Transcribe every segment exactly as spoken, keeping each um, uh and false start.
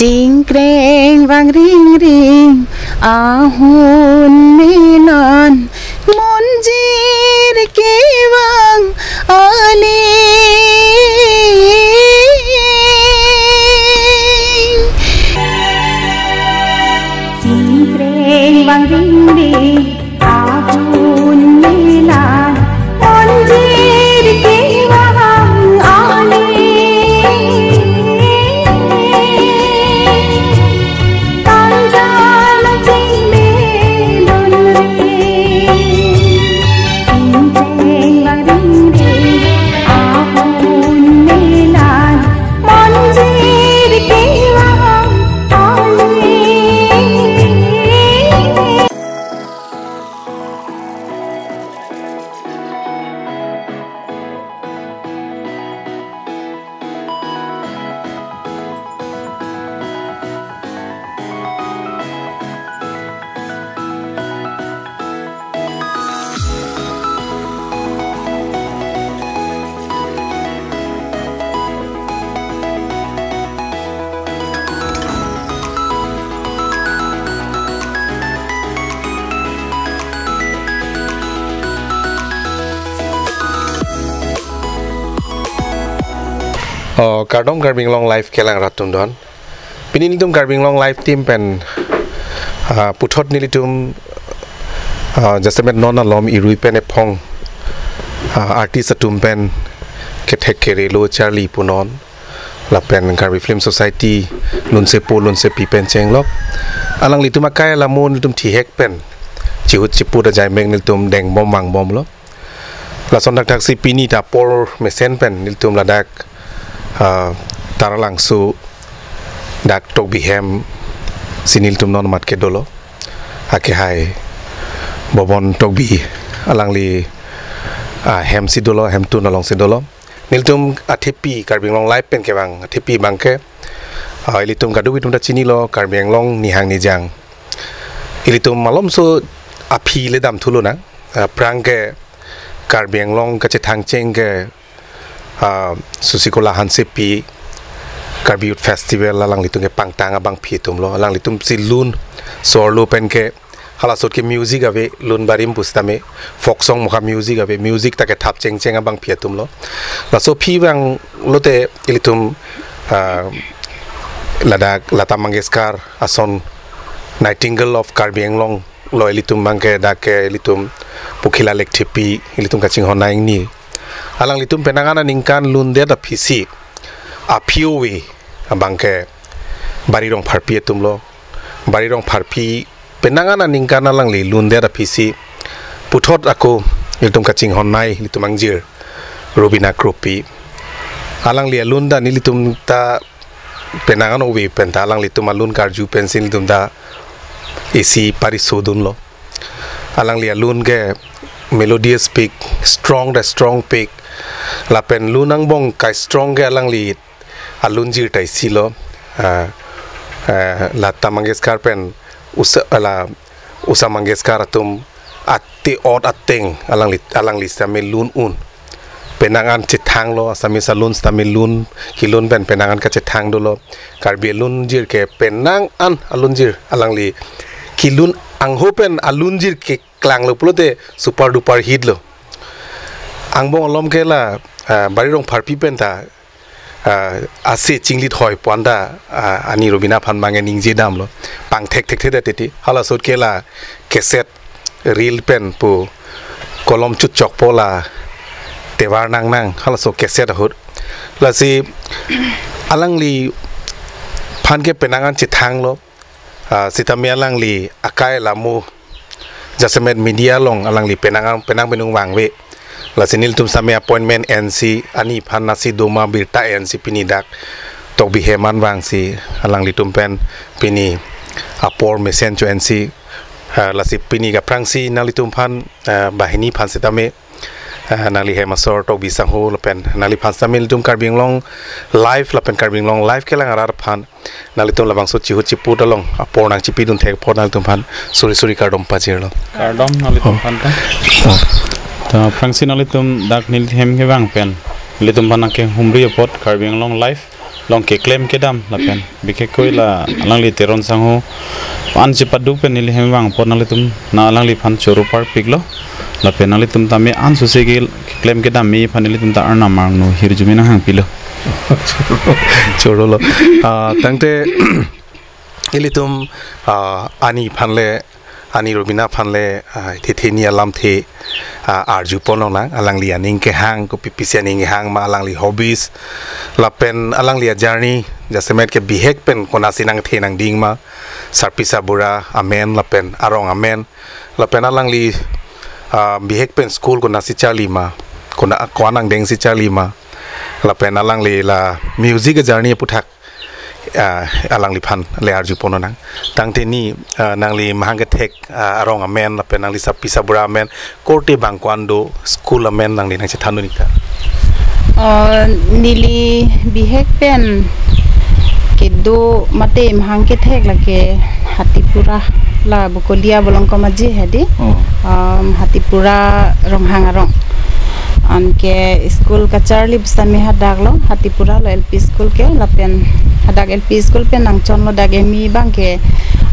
Singkreng vangring ring ahun melan, monjir kevang aling. Singkreng vangring ring ahun melan, monjir kevang aling. Kanjal chingme dun ring, singkreng vangring ring ahun melan, monjir kevang aling. Oh, kardom Karbi Anglong Live kelang rat atum don. Pini nelitum Karbi Anglong Live team pen, ah, puthot nelitum, ah, jasemet non alom irui pen ephong, ah, artist atum pen kethek kerelo charli punon. Lapen Karbi Film Society lunsepo lunsepi pen chenglok. Alanglitum akai alamo nelitum thihek pen chihut chiput ajai mek nelitum dengbom vangbomlo. Lason thakthak si pini ta apor mesen pen nelitum ladak, ah, Taralangso dak Tokbi hem si nelitum non mat kedolo. Akehai Bobon Tokbi alangli, ah, hem si dolo, hemtun along si dolo. Nelitum athepi Karbi Anglong Live pen kevang athepi abangke, ah, ilitum kadokave atum ta chinilo, Karbi Anglong nihang nijang. Ilitum malomso aphi le damthu lonang. Ah, aphrang ke Karbi Anglong kachethangcheng ke, ah, Srishti Kala Hansepi Karbi Youth Festival alanglitum kepangtang abangpi atumlo. Alanglitum si lun so-arlo pen ke hala asut ke music ave, lun barim pusitame, folk song mokha music ave, music ta kethap chengcheng abangpi atumlo. Laso aphi vanglote ilitum, ah, ladak Lata Mangeshkar ason Nightingale of Karbi Anglong lo ilitum abangke dak ke ilitum Pokhila Lekthepi ilitum kachinghon nangji. Alanglitum penang an aningkan lundet aphisi aphi ove abangke Bari Rongpharpi atumlo. Bari Rongpharpi penang an aningkan alangli lundet aphisi puthot ako ilitum kachinghon nangji ilitum angjir Rubina Kropi. Alangli alun ta nelitum ta penang an ove pen ta alanglitum alun karju pensi nelitum ta isi parisodunlo. Alangli alun ke melodious pik, strong ta strong pik. Lapen lun angbong kai strong ke alangli alunjir ta isilo. Ah, ah, Lata Mangeshkar pen Usha, ala Usha Mangeshkar atum ate-ot ateng alangli, alangli sitame lun un. Penang an chethanglo, Assamese alun sitame lun, kelun pen penang an kachethang dolo. Karbi alunjir ke penang an alunjir alangli kelun angho pen alunjir keklanglo pulote super duper hit lo. Angbong alom ke la, ah, Bari Rongpharpi pen ta, ah, ase chinglit hoi pu anta, ah, ani Rubina aphan abangke ningje damlo. Pangthek thekthe det titi. Hala asut ke la cassette reel pen pu kolom chutchokpo la tevar nangnang. Halaso cassette ahut. Lasi alangliphan ke penang an chethanglo. Ah, sitame alangli akai alamo jasemet media along alangli penang, penang penung vangve. Lasi nelitum sitame appointment ensi, ani aphan nasi doma birta ensi pini dak Tokbi hem an vangsi alanglitum pen pini apor mesen cho ensi, ah, lasi pini aphrangsi nanglitum aphan, ah, banghini aphan sitame, ah, nangli hem asor Tokbi sangho lapen nangliphan sitame nelitum Karbi Anglong Live lapen Karbi Anglong Live kelang arat aphan nanglitum labangso chihut chiput along apor nangchipidun thek apot nanglitum aphan suri suri kardom pajirlo. Kardom nanglitum, oh, aphan ta. Oh. Ta aphrangsi nanglitum dak neli hem kevang pen nelitum aphan nangkehumri apot Karbi Anglong Live along keklem kedam lapen bikhe koi la alangli Teron Sangho an chepaduk pen neli hem vang apot nanglitum na alangliphan choro parpiklo. Lapen nanglitum tame ansose ke keklem kedam me aphan nelitum ta arnam arong no hirjume nanghangpilo. Choro lo. Ah, tangte ilitum, ah, ani aphan le, ani Robina aphan le, ah, the the ni alamthe, ah, arjupon lonang, alangli aning kehang, kopi pisi aning kehang ma, alangli hobbies, lapen alangli a-journey, jasemet ke bihek pen konasi nangthe nangding ma, sarpi sarbura amen, lapen arong amen, lapen alangli, ah, bihek pen school konasi charli ma, kona, ko-an angdengsi charli ma, lapen alangli la music a-journey aputhak, ah, alangliphan le arjupon lonang. Tangte ni, ah, nangli mahang kethek, ah, arong amen, lapen nangli sarpi sarbura amen, korte bang ko-an do, school amen nangli nangchethan dun ik tha. Oh, neli bihek pen kedo mate mahang kethek lake Hatipura, la Bokolia Bolongkom Aji hedi. Oh. Um, Hatipura Ronghang arong. Anke school kacharli pusitame hadak lo, Hatipura lo L P school ke, lapen hadak L P school pen nangchonlo, dak M E abang ke,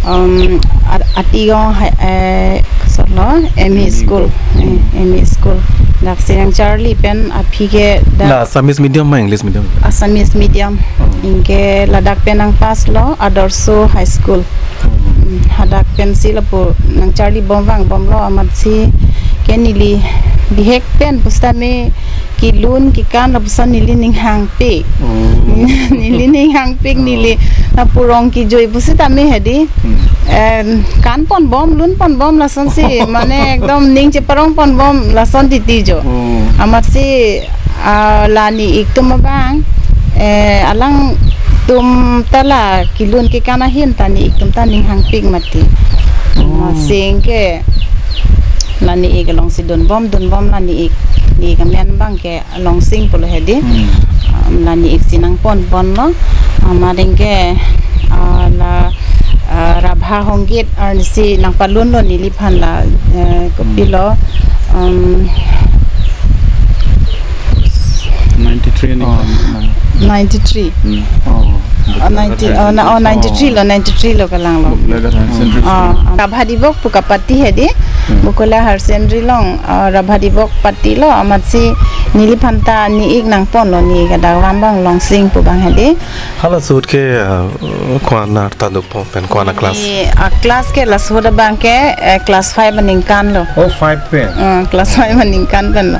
um, Ar-, Atigong hai, eh, solo M E M E school, school. Eh, M E school. Dak si nangcharli pen aphi ke dak la Assamese medium ma English medium? Assamese medium. Oh. Anke ladak pen nangpass lo Adarsh High School. Hmm, hadak pensi lapu nangcharli bom vangbomlo, amatsi ke neli bihek pen pusitame kelun kekan lapuson neli ning hangpik. Oh. Neli ning hangpik, oh, neli lapu rong kejui pusitame hedi. Hmm. Em, kanponbom, lunponbom lasonsi, mane ekdom ning cheparongponbom lason titi jo. Oh. Amatsi, ah, la ni-ik atum abang, eh, alangtum ta la kelun kekan ahin ta ni-ik atum ta ning hangpik mati. Oh. Amatsi ke la ni-ik alongsi dunbom, dunbom la ni-ik, ni-ik amen abang ke Longsing pulo hedi. Hmm. Um, la ni-ik si nangponponlo. Amat anke, ah, la, ah, Rabha Hongkit arnisi nangpalunlo neliphan la, eh, kopilo, hmm, um, ninety-three ni. Oh, nine. Ninety-three. Hmm. Oh. Oh, ninety, oh, na, oh, ninety-three lo, ninety-three lo kalanglo. Bokolia Higher Secondary School. Oh, Rabha Dibok pu kapati hedi. Hmm. Bokolia Higher Secondary along, ah, Rabha Dibok patilo, amatsi neliphan ta ni-ik nangponlo, ni-ik adakvam abang Longsing pu abang hedi. Hala ahut ke, ah, ko-an arta dopo pen ko-an a-class? Ni, ah, class ke laso ahut abang ke, eh, class five aningkan lo. Oh, five pen? Ah, class five aningkan pen lo.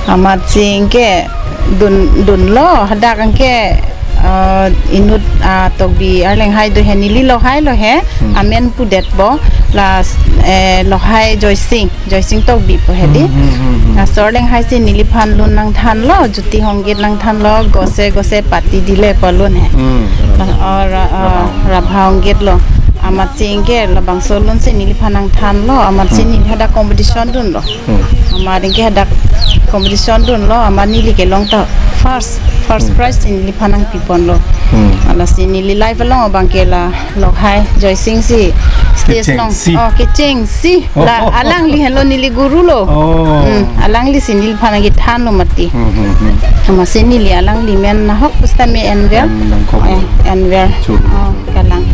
Amatsi anke dun, dunlo, hadak anke, ah, inut, ah, Tokbi Arleng hai do he, neli Lohai lo he, hmm, amen pudetpo, la, eh, Lohai Joysing, Joysing Tokbi pu hedi. Hmm, hmm, hmm, hmm. Laso Arleng hai si neliphan lun nangthanlo, Jyoti Hongkit nangthanlo, Gose Gose Pati Dile pu alun he. Hmm. La, oh, Ra-, ah, Rabha Hongkit lo. Amatsi anke labangso alun si neliphan nangthanlo, amatsi, hmm, neli hadak competition dunlo. Hmm. Amat anke hadak competition dunlo, amat neli kelong ta first, first, hmm, prize si neliphan nangpiponlo. Hmm. Lasi neli life along abang ke la Lohai Joysing si stage along. Kechengsi. Oh, kechengsi. Oh. La alangli henlo neli guru lo. Oh. Hmm, alangli si neliphan nangkethanlo mati. Hmm, hmm, hmm. Amatsi neli alangli amen nahok pusitame enver. Hmm, nangkok. Eh, enver. Choro, oh, choro. Kalang.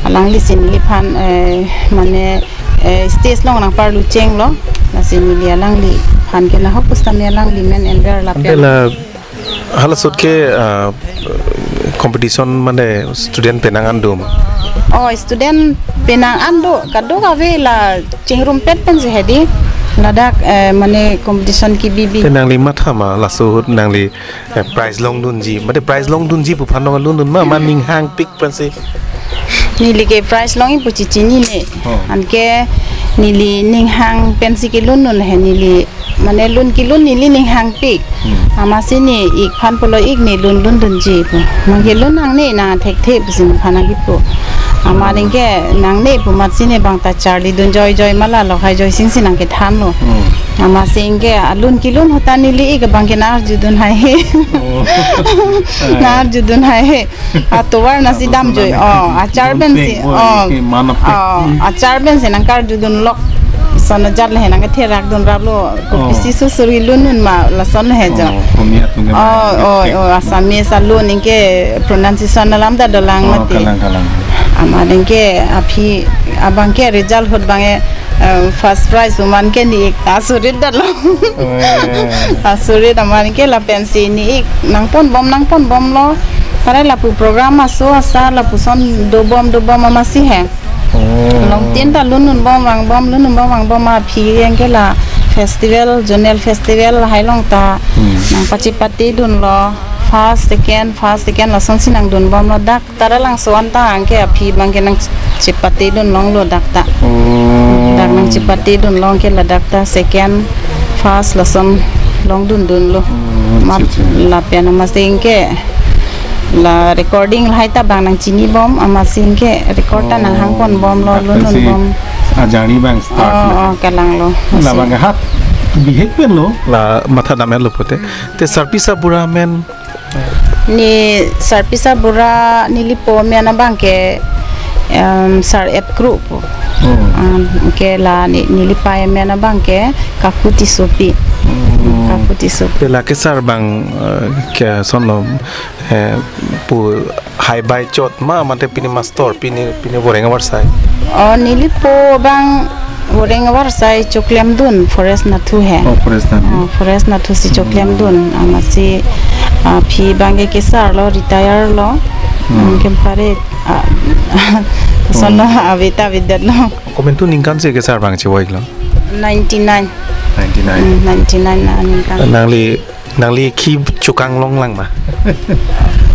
Alangli si neliphan, eh, mane, eh, stage along nangparlu chenglo, lasi neli alangliphan ke nahok pusitame alangli amen enver lapen. Ante la hala ahut ke, ah, competition mane student penang an do ma? Oh, student penang an do, kadokave la chingrumpet pensi hedi. Ladak, eh, mane competition kebibi. Te nangli matha ma laso ahut nangli, eh, prize longdunji, mate prize longdunji pu aphan nangkelundun ma, ma ning hangpik pensi? Neli ke prize long-ik pu chechinine. Oh. Anke neli ning hang pensi kelundun he, neli mane lun kelun neli ning hangpik. Hmm. Amatsi ni-ik aphan pulo-ik, ne lun lundunji pu. Nangkelun nangne, nang thekthe pusi nephan nangkipu. Amat anke nangne pu amatsi ne bang ta charlidun joijoi ma la Lohai Joysing si nangkethanlo. Hmm. Amatsi anke alun kelun ahut ta neli-ik abang ke nang-arjudun haihe. Oh. Nang-arjudun haihe. Atovar nangsi damjoi. Oh, achar pensi. Oh, achar pensi nangkarjudunlok. Lason ajat le he nangketherak dun raplo. Oh. Kopisi susuri lunun ma lason le he jo. Oh, komi atum ke Oh, ma oh, thek. Oh, Assamese alun anke pronunciation alam ta dolang Oh, mati. Kalang, kalang. Amat anke aphi abang ke result ahut abang ke, eh, first prize amat ke ni-ik ta asurit datlo. Oh, iya, iya, iya. Asurit amat anke lapensi ni-ik nangponbom nangponbomlo. Pare lapu program aso asa lapuson dobom dobom amatsi he. Oh. Longtin ta lunun bom vangbom, lunun bom vangbom aphi anke la festival, zonal festival lahai along ta Hmm. nangpachepate dunlo. First, second, first, second lasonsi nangdunbomlo. Dak Taralangso anta anke aphi abang ke nangchepate dunlonglo dak ta. Oh. Dak nangchepate dunlong ke ladak ta second, first lason longdundunlo. Oh, Mat acha, acha. Lapen amatsi anke la recording lahai ta abang nangchinibom, amatsi anke record ta Oh, nanghangponbomlo, lapen si lununbom. Ajourney abang start Oh, na. Oh, kalanglo. Labang ke hat bihek pen lo, la matha dam-etlo pute. Te sarpi sarbura amen. Ni sarpi sarbura nelipo amen abang ke, em, Sar F Kro pu. Oh. Em, ke la ni, nelipei amen abang ke Kaku Tissopi. Oh. Kaku Tissopi. Te la kesar abang, eh, kosonlo, eh, pu hai bai chot ma mate pini master, pini, pini voreng avarsai. Oh, nelipo abang voreng avarsai choklemdun forest nathu he. Oh, forest nathu. Oh, forest nathu si choklemdun. Hmm. Amatsi, ah, aphi abang ke kesarlo, retire lo. Hmm. Anke pare, ah, sono Oh. ave ta avedetlo. Komantu ningkan si kesar abang chevoi-iklo? Ninety-nine. Ninety-nine. Hmm, ninety-nine aningkan. Nangli Nangli khi chokang longlang ma?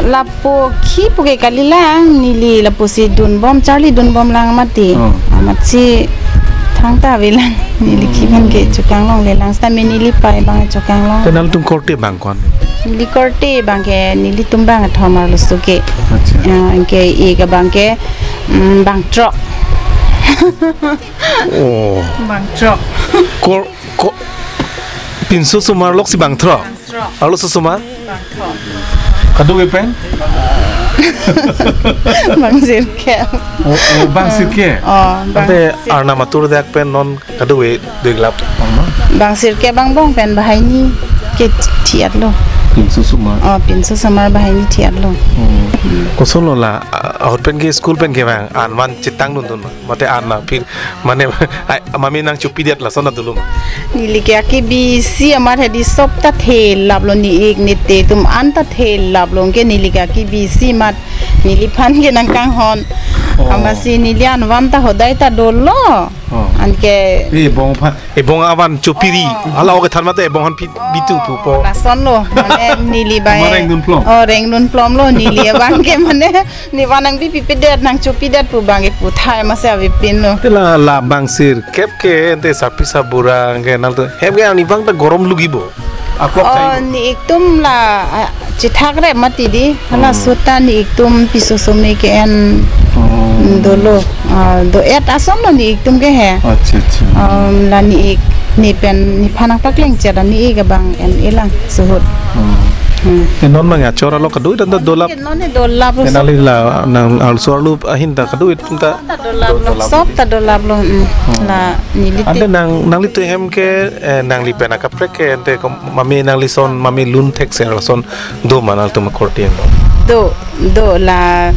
Lapu khi puke kalilang, neli lapusi dunbom, charli dunbomlang mati. Oh. Amatsi thangta avelang, neli khi Hmm. abang ke chokang longlelang, seta me nelipei abang chokang long. Te nangtum korte abang ko-an? Neli korte abang ke, nelitum abang athom arloso ke. Acha. Ah, anke ik abang ke, mm, bangthrok. Oh. Bangthrok. Kor-, ko-, pinso osomar loksi bangthrok. Bangthrok. Arloso osomar? Bangthrok. Kadokave pen? Bangsirkep. Oh, oh, bangsirkep. Oh, ante bangsirkep. Arnam atur dak pen non kadokave doiklap. Bangsirkep angbong pen banghini ke thi-etlo. Pinso osomar. Oh, pinso osomar banghini thi-etlo. Hmm. Hmm. Kosonlo la, ah, ahut pen ke school pen ke abang, an van chetang dundun ma? Mate an aphi, mane, ai, mami nangchopidet lason ta dolo ma? Neli ke akebisi amat hedi sop ta thelaplo, ni-ik nite atum anta thelaplo, anke neli ke akebisi amat neliphan ke nangkanghon. Oh. Amatsi neli an van ta hodai ta dolo. Oh. Anke ebong aphan, ebong avan chopiri. Oh. Hala oke than mate ebong aphan pi-, bitu pupo. Lasonlo, mane neli abang. Mareng dunplom. Oh, reng dunplomlo, neli abang ke mane. Nevan nangpipipedet, nangchopidet pu abang ke puthai amatsi avepinlo. Te la, la bangsirkep ke ante sarpi sarbura ke nangtum hem ke arnivang ta gorom lugi bo. Aklok Oh, thai bo. Ni-ik atum la, ah, chethak rep mati di. Hala Hmm. seta ni-ik atum piso some ke-en Oh. dolo. Ah, do-et asonlo ni-ik atum ke he. Acha, acha. Um, la ni-ik, ne pen, nephan nangpakleng chera ni-ik abang en-elang suhut. Hmm. Hmm. Te non abang achor along kadokave ta dolap. Non he dolaplo. Te nangli la, nang arloso arlo ahin ta kadokave atum ta. Ta dolaplo, sop ta dolaplo, mm. Hmm. La neli te. Ante nang, nanglitum hem ke, eh, nangli pen akaprek ke, ante ko mami nanglison, mami lun thekser lason do ma nangtum akorte do? Do, do la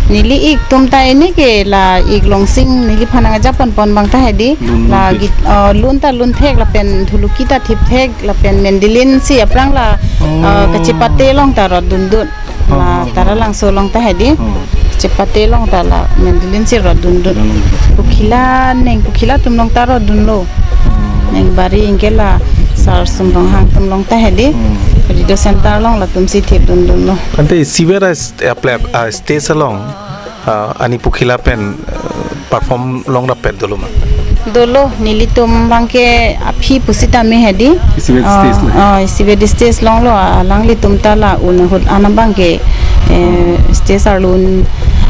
neli ik atum ta ini ke la ik longsing neliphan nangjaponpon abang ta hedi. Lun, la lun thek. Git-, oh, lun ta lun thek lapen thuluki ta thip thek lapen mandolin si aphrang la, Oh. oh, kachepate along ta rot dundun. La Oh, oh, oh. Taralangso along ta hedi. Oh. Chepate along ta la mandolin si rot dundun. Dundun. Pukhila neng, pukhila atum along ta rot dunlo. Oh. Neng bari anke la Sar Sum Ronghang atum along ta hedi. Oh. Radio Center along latum si thip dundunlo. Ante isivet a st-, a play, a stage along, ah, ani pukhila pen, eh, perform long rapet dolo ma? Dolo, nelitum abang ke aphi pusitame hedi. Isivet Ah, stage lo. Ah, isivet stage longlo, ah, alanglitum ta la un ahut an abang ke, eh, stage arlo un,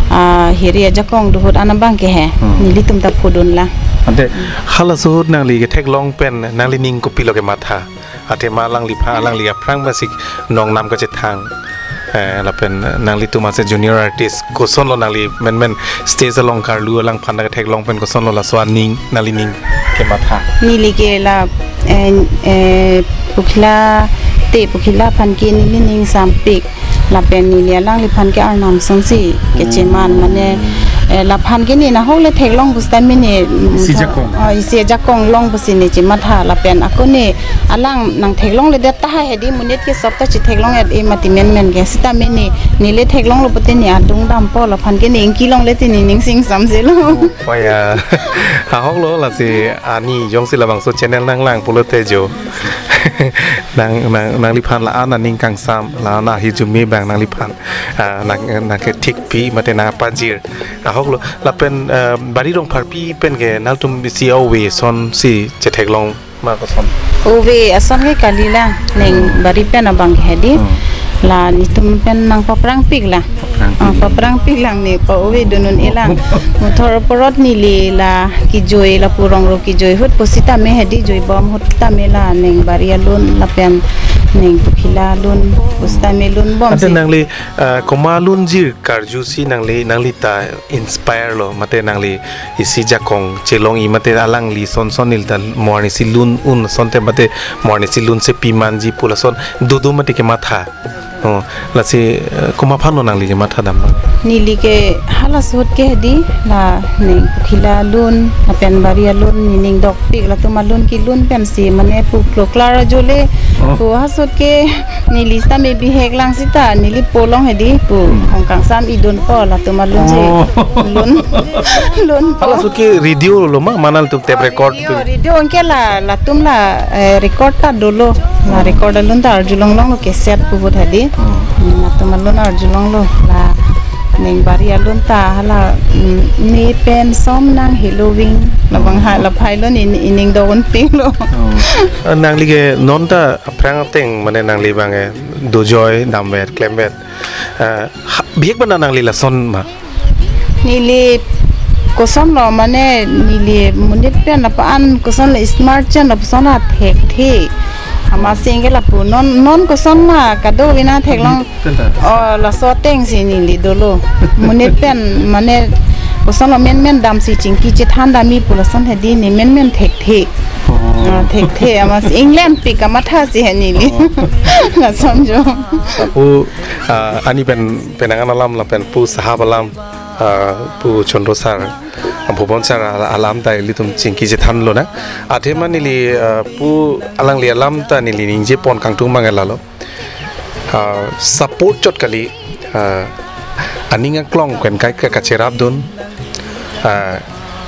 ah, hiri ajakong do ahut an abang ke he. Hmm. Nelitum ta phodunlang. Ante halaso ahut nangli ketheklong pen nanglining kopilo kematha? Athema alangliphan, alangli aphrang basi nongnam kachethang. Eh, lapen nanglitum ase junior artist, kosonlo nangli menmen stage along karlu alangphan ta ketheklong pen kosonlo laso aning, nanglining? Matha. Neli ke la, eh, eh, Pokhila te Pokhila aphan ke neli ning sampik. Lapen neli alangliphan ke arnam asonsi kecheman mane, eh, laphan ke ne nahok le theklong pusitame ne, mm, Isi jakong. Oh, isi jakong long pusi ne chematha lapen ako ne alang nang theklongledet tahai hedi monit ke sop ta chetheklong-et e mati menmen ke sitame ne, neli theklonglo pute ne adung dampo laphan ke ne ingki longle te ne ning sing samselo. Oh, ya. Ahok lo lasi ani jongsi labangso channel nanglang pulote jo. Nang, nang, nangliphan la-an aning kangsam, la-an ahijume abang nangliphan. Ah, nang, nang kethik pi, mate nang pajir. Ahok lo, lapen, eh, Bari Rongpharpi pen ke nangtum isi ove asonsi chetheklong ma koson? Ove ason ke kali la, neng Bari pen abang ke hedi. Hmm. La netum pen nangpaprangpik la. Paprangpik. Ah, paprangpik lang ne pa-ove dun un-e lang. Muthor porot neli la kejoi lapu rongro kejoi ahut pusitame hedi joibom ahut tame la neng Bari alun lapen neng Pokhila alun pusitame lunbom. Ante si nangli, ah, komat alunjir karjusi nangli, nangli ta inspire lo, mate nangli isi jakong chelong-i mate alangli son son neli ta mo arnisi lun un asonte mate mo arnisi lunsepi manji pu lason dodo mate kematha. Oh, lasi, eh, komat aphan lo nangli kematha dam? Neli ke halaso ahut ke hedi la neng Pokhila alun lapen Bari alun ne ning dokpik latum alun kelun pensi mane pu kloklar ajo le. Oh. Pu halaso ahut ke neli sitame bihek lang sita neli po long hedi pu. Hmm. Hong kangsam idunpo latum alun si. Oh. Lun, lunpo. Halaso ahut ke radio lo ma, mane latum tape record? Radio, pu radio anke la, latum la, eh, record ta dolo. La, hmm, record alun ta arjulong longlo, cassette pu ahut hedi. Hmm. Hmm, latum alun arjulonglo la neng Bari alun ta hala, mm, ne pen som nang heloving labang ha, hmm, laphai lo ne, ne ning do-un pik lo. Oh. Ah, nangli ke non ta aphrang ateng mane nangli abang ke dojoi damvet klemvet. Ah, ha, bihek bana nangli lason ma? Neli koson lo mane neli monit pen apa an koson lo smart chen lo koson la thekthe. Amatsi ke lapu non, non koson ma kadokave nangtheklong. Pen ta. Oh, laso atengsi neli dolo. Monit pen mane koson lo menmen damsi chingki chethan damji pu lason hedi ne menmen thekthe. Oh. Ah, thekthe amatsi inglenpik kamatha si he neli. Oh. Lason jo. Pu, ah, ani pen penang an alam lapen pu sahap alam, ah, pu Chondro sir, ah, Bhuban sir al-, alam ta ilitum chingki chethan lonang. Athema neli, ah, pu alangli alam ta neli ningjepon kangtung abang ke lalo. Ah, support chot kali, ah, aning aklong pen kai ka kacherapdun. Ah,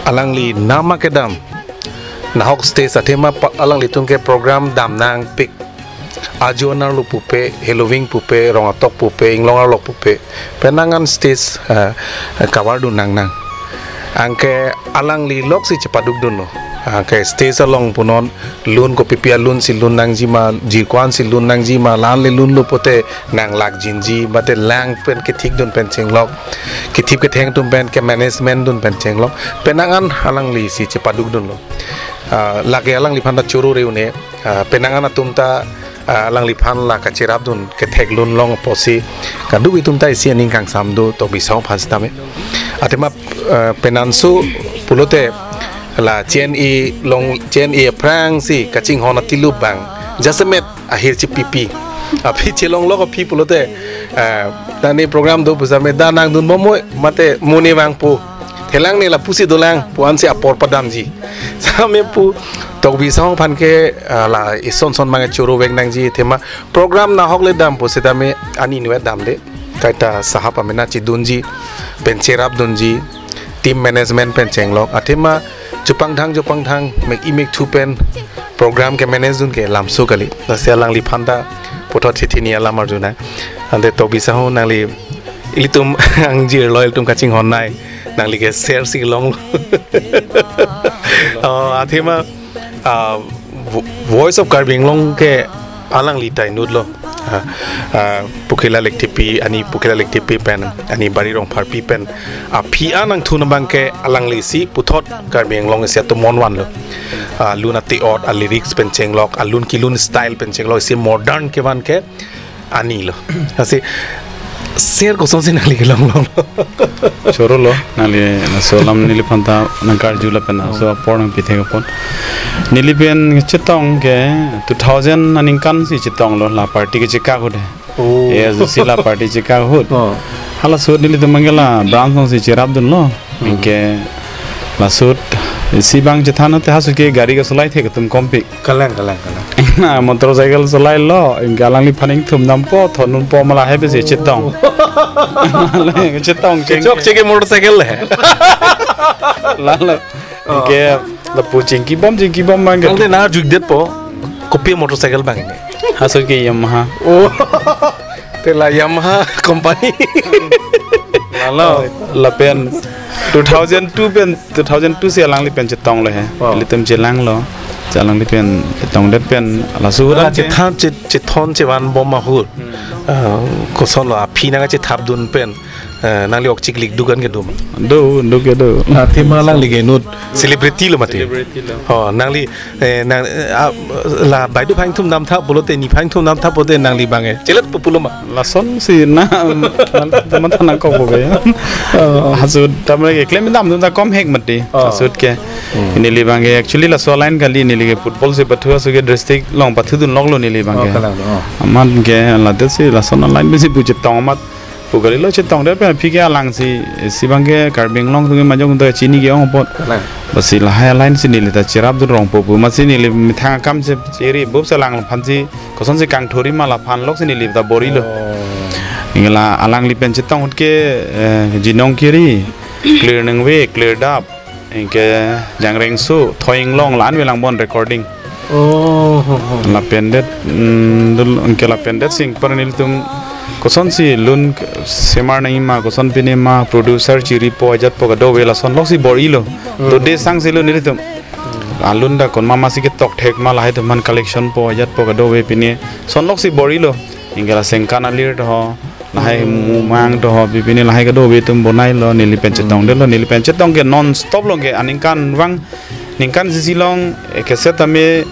alangli nama kedam nahok stage athema pa-, alanglitum ke program dam nangpik. Ajo anerlo pupe, heloving pupe, rong atok pupe, inglong arlo pupe. Penang an stage, ah, cover dun nangnang. Anke alangli loksi chepadukdunlo. Anke stage along punon lun kopipi alun si lun nangji ma, jirko-an si lun nangji ma, la-an le lunlo pute nanglakjinji, mate lang pen kethikdun pen chenglok. Kethip ketheng atum pen ke management dun pen chenglok. Penang an alangli si chepadukdunlo. Ah, lake alangliphan ta choro re une. Ah, penang an atum ta, ah, alangliphan la kacherapdun ketheklong long apotsi kadokave atum ta isi aning kangsam do Tokbi Sahong aphan sitame. Athema, ah, penanso pulote la Chen E long, Chen E aphrangsi kachinghon atilup abang jasemet ahir chepipi. Aphi chelonglok aphi pulote, ah, tani program do pusitame dak nangdunbom moi mate mo ne vangpo. Thelang ne lapusi dolang pu ansi apor padamji. Sitame pu Tokbi Sahong aphan ke, ah, la ison son abang choro vek nangji athema program nahok le dam pusitame ani inutvet damde. Kaita sahap amena chedunji pen cherapdunji team management pen chenglok athema chupangthang chupangthang mek-i mekthu pen program kemanage dun ke lamso kali. Lasi alangliphan ta puthot hithini alam arjunang. Ante Tokbi Sahong nangli ilitum angjir lo ilitum kachinghon nei. Nangli ke share si long. Oh, athema, ah, Vo-, Voice of Karbi Anglong ke alangli ta inutlo. Ah, ah, Pokhila Lekthepi, ani Pokhila Lekthepi pen, ani Bari Rongpharpi pen. Aphi an nangthu abang ke alanglisi puthot Karbi Anglong isi atum mon vanlo. Ah, lun ate-ot, a lyrics pen chenglok, alun kelun style pen chenglok, isi modern kevan ke anilo. Lasi Share kosonsi nangli kelong longlo? Choro lo, nangli laso alam neliphan ta nangkarju lapen laso apor nangpithek apot. Neli pen chetong ke two thousand aningkan si chetonglo, la party kechekak ahut he. Oh. A S D C la party chekak ahut. Oh. Halaso ahut nelitum abangke la branch alongsi cherapdunlo. Hmm. Anke laso ahut isi abang chethan ahut te halaso ke gari kesolai thek atum kompik. Kalang, kalang, kalang. Na motorcycle solailo, anke alangliphan ingthum dampo, thondunpo ma lahai pensi chetong. Oh. Chetong cheng. Chok cheke motorcycle le. Lalo. Oh. Anke lapu chingkibom, chingkibom abangke. Nang te nang arjudetpo, kopi motorcycle abang ini? Halaso ke Yamaha. Oh. Te la Yamaha company. Lalo, lapen two thousand two pen, two thousand two si alangli pen chetonglo he. Oh. Ilitum chelanglo. Alangli pen chetongdet pen laso ahut la abangke chethan, che-, chethon chevanbom ahut. Hmm. Ah, kosonlo aphi nangkachethapdun pen, eh, nangli ok chiklik dukan ke dum? Do, do ke do. Ah, athema alangli ke inut celebrity lo mati. Celebrity lo. Oh, nangli, eh, nang, eh, ah, la baidophan ingthum damtha pulote, niphan ingthum damtha pulote nangli abangke chelet pu pulo ma? Lasonsi na, na, matha nangkokpo ke. Oh. Halaso ahut ta mane keklem damdun ta komhek mati. Oh. Halaso ahut ke. Hmm. Neli abangke actually laso aline kali, neli ke football si pathu, halaso ke district along pathudunloklo neli abangke. Oh, kalang, oh. Amat ke ladet si lason aline pensi pu chetong amat pu kalilo, chetongdet pen aphi ke alangsi, isi abangke Karbi Anglong atum ke majok atum ta chini ke-ong apot. Kalang. Basi lahai aline si neli ta cherapdun rongpo pu, amatsi neli methang akam si chiri bup si alangphansi kosonsi kangthuri ma laphan loksi neli ta bor-ilo. Oh. Anke la alangli pen chetong ahut ke, eh, Jinong Kiri, Clear Nengve, Clear Dap, anke Jangrengso, Thoinglong, la-an ave langbom recording. Oh, ho, ho. Lapen det, mm, dul, anke lapen det sing par nelitum kosonsi lun k-, semar nangji ma, koson pine ma, producer chiripo ajatpo kadokave lason loksi bor-ilo. Hmm. Dode sangsi lo nelitum. Alun ta konma masi ketok thek ma lahai atum aphan collection po ajatpo kadokave pine son loksi bor-ilo. Anke la Sengkan Alir to ho, lahai Hmm. Mumang to ho, pi pine lahai kadokave atum bonailo, neli pen Hmm. chetongdetlo, neli pen chetong ke non stop along ke aningkanvang, ningkan isi along, eh, cassette tame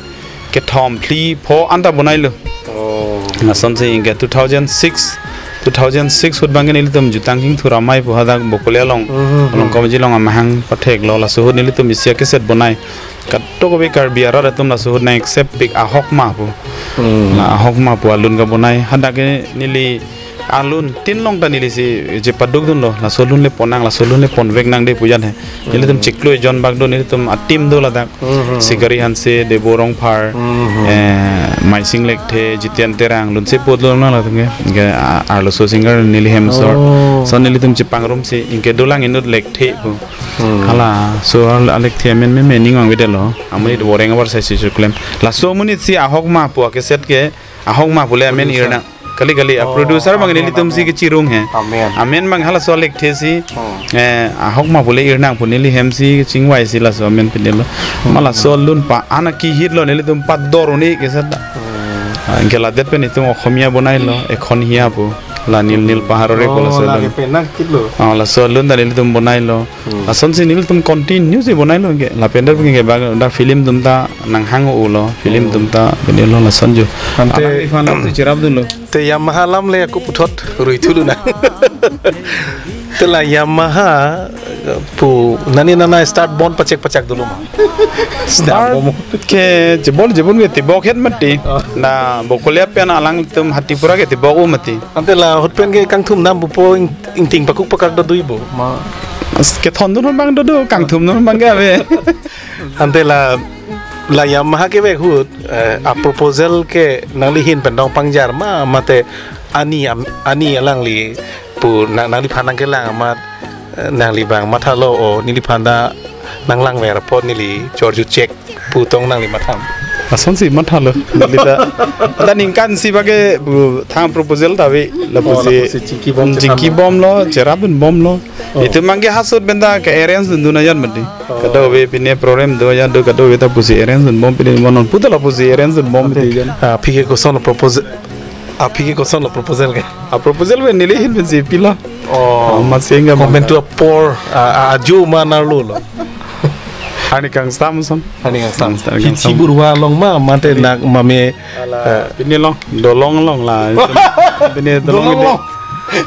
kethom, phli, pho anta bonailo. Oh. Lasonsi anke two thousand six, two thousand six ahut abangke nelitum Jutang Kingthur Amei pu hadak Bokolia along, Hmm, hmm, hmm. Along Komji along amahang patheklo, laso ahut nelitum isi a-cassette bonai. Kadokave Karbi arat atum laso ahut nang accept pik Ahokma pu. Hmm. La Ahokma pu alun kabonai. Hadak ke neli alun tin along ta nelisi chepadukdunlo. Laso alun le ponnang, laso alun le ponveknang de pu jan he. Nelitum Hmm. chiklo ejon bak do, nelitum a-team do ladak. Hmm, hmm, hmm. Sikari Hanse, Debo Rongphar, Hmm, hmm. eh, Maising Lekthe, Jiten Terang, lunse podlo nang latum ke. Ke a-, arloso singer neli hem sor. Oh. Lason nelitum chepangrumsi, anke dolang inut Lekthe pu. Hmm. Hala, so al-, a-Lekthe amen meme ning vangvedetlo. Amonit Voreng abar sai si chuklem. Laso amonit si Ahokma pu a-cassette ke, Ahokma pu le amen Producer. Irnang. Kali kali, a Oh, producer abang amen, nelitum si amen. Kechirung he. Amen. Amen abang halaso a-Lekthe si, Hmm. eh, Ahokma pu le irnang pu neli hem si kechingvaisi laso amen pidetlo. Hmm. Ma laso alun pa-an akihit lo, nelitum pador un-e cassette ta. Hmm. Ah, anke ladet pen itum Okhomia bonailo, Ekhon Hiya pu. La Nil Nil Paharore Oh, pu laso la alun. Ke penang kitlo. Ah, laso alun ta nelitum bonailo. Hmm. Lasonsi nelitum continue si bonailo anke. Lapen dak anke bak dak film atum ta nanghang-olo. Film Hmm. atum ta pidetlo lason jo. Ante Alangliphan si cherapdunlo. Te Yamaha alam le ako puthot ruithulonang. Te la Yamaha pu nani nana start bon pachek pachek dolo ma? Start Start ke jebol jebol ke tibok het mati. Oh. Na Bokolia pen alangtum Hatipura ke tibok-o mati. Ante la ahut pen ke kangthum dam pupo ing-, ingting pakuk pakar do dui bo. Ma. As kethondun abang dodo, kangthumdun abang ke ave. Ante la, la Yamaha kevek ahut, eh, a-proposal ke nangli ahin pen dong pangjar ma, mate ani am-, ani alangli pu na-, nangliphan nangkelang amat, eh, nangli abang mathalo o, neliphan ta nanglangver apot neli chorju chek pu tong nangli matham. Lasonsi mathalo. Neli ta, ta ningkan isi abangke pu thang proposal ta ave, lapusi Oh, lapusi chingkibom, mm, chingkibomlo, cherapdunbomlo. Oh. Itum abangke halaso ahut pen ta ke-arrange dundun ajat mati. Oh. Kadokave pine program do ajat do, kadokave ta pusi arrange dunbom pine mo non pu ta lapusi arrange dunbom Ante, mati jan. Ah, aphi ke kosonlo proposal, aphi ke kosonlo proposal ke? A-proposal pen neli ahin pensi pilo. Oh. Ah, masing ka Comment bang. To apor, ah, ah, ajo ma narlo lo. Arni kangsam son. Arni kangsam. Kangsam, Hi kangsam. Hi Burwa along ma, mate nak mame, Ala, eh. Pine along, Dolong along la. Pine Dolong Dolong ide. Along.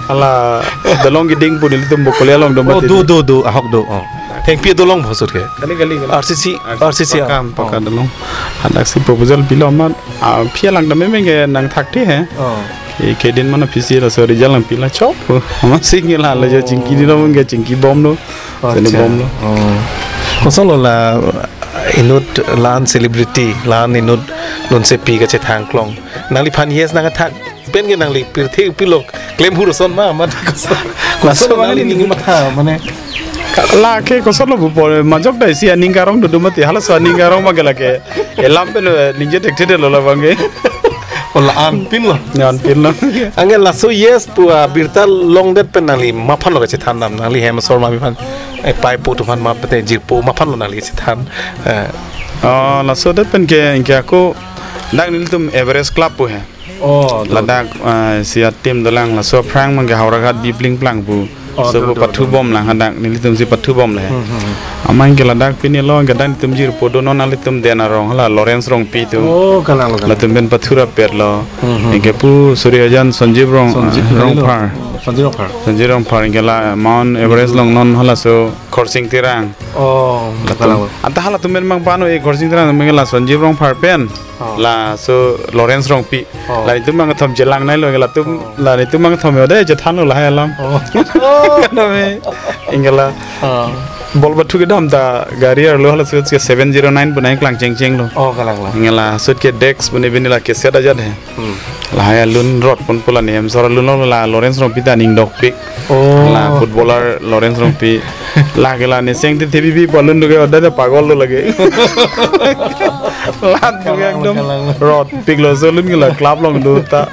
Hala dolong keding pu nelitum Bokolia along do. Oh, mati do, di. Do, do, ahok do. Oh. Thengpi dolong bhosur ke. Kali, kali, kali. R C C, R C C, R C C, ah. Pakam, pakam, oh, dolong. Hadak si proposal pilo amat. Ah, phi alang dam meme ke nangthakte he. Oh. Ke, kedin mane P C laso result nangpi la chok. Amat si nge la la jo chingki di lo mung ke chingki bom lo. Oh, sini acha. Bom lo. Oh. Koson lo la inut la-an celebrity, la-an inut lunsepi kachethang klong. Nangliphan yes nangthak pen ke nangli pirthe pilo klem hur ason ma, ma koson. Koson lo nangli ning matha, mane. Ka-, lake koson lo bu pore, majok dai si aning karong do do mati, halaso aning karong ma ke lake. Elam pen, eh, ningje thekthedetlo labang ke. Oh, la-an pin lo. La-an pin lo. Anke laso yes pu abirta longdet pen nangli maphan lo kachethan dam, nangli hem asor ma miphan. Eh, pai pu atum aphan ma pete jirpo maphan lo nangli chethan. Eh. Oh, laso det pen ke, ke ako dak nelitum Everest Club pu he. Oh, do. Ladak, ah, si a-team dolang laso aphrang mang ke Howraghat bibling plang pu. Oh, so do, pu do, pathu do. Bom lang hadak nelitum si pathu bom le. Hmm, hmm, hmm. Amang ke ladak pini lo ke dak nelitum jirpo do, non nelitum den arong hala Lawrence Rongpi atum. Oh, kalang lo, kalang. Latum pen pathu rapet lo. Hmm, hmm, hmm. Anke pu Suryajan Sanjeev Rong, Sanjeev, ah, Rongphar. Sanjeev Rongphar. Sanjeev Rongphar anke la Mount Everest, hmm, along non halaso Khorsing Terang. Oh, latum. Kalang lo. Anta halatum pen mang pano e Khorsing Terang mang la Sanjeev Rongphar pen. Oh. Laso Lawrence Rongpi. Oh. La nelitum mang kethom chelang nai lo, latum, oh, la nelitum mang kethom yo de chethan lo lahai alam. Oh. Kano me, anke la. Oh. Bol bathu kedam ta gari arlo halaso ke seven zero nine pu nai klang chengcheng lo. Oh, kalang lo. Anke laso ke Dex pu ne bini la ke set ajat he. Hmm. Lahai alun rot pon pu la ne hem asor alun lo la Lawrence Rongpi ta aning dokpik. Oh. La footballer Lawrence Rongpi. La ke la ne seng te thebi bi palun do ke ada ada pagol lo lake. Lan do ke ekdom. Kalang, kalang. Rotpik lo so alun ke la club along do ta.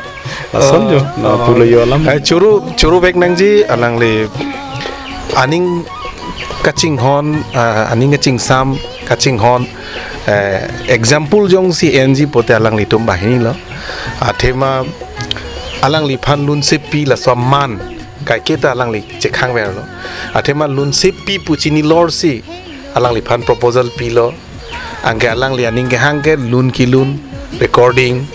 Lason jo. Oh. Na pulo yo alam. Eh, churu, churu vek nangji alangli aning kachinghon, ah, aning kachingsam, kachinghon, eh, example jongsi enji pote alanglitum banghini lo. Athema alangliphan lunsepi laso aman kaiketa alangli chekhang verlo. Athema lunsepi pu chini lorsi alangliphan proposal pilo. Anke alangli aning kehang ke lun kelun, recording,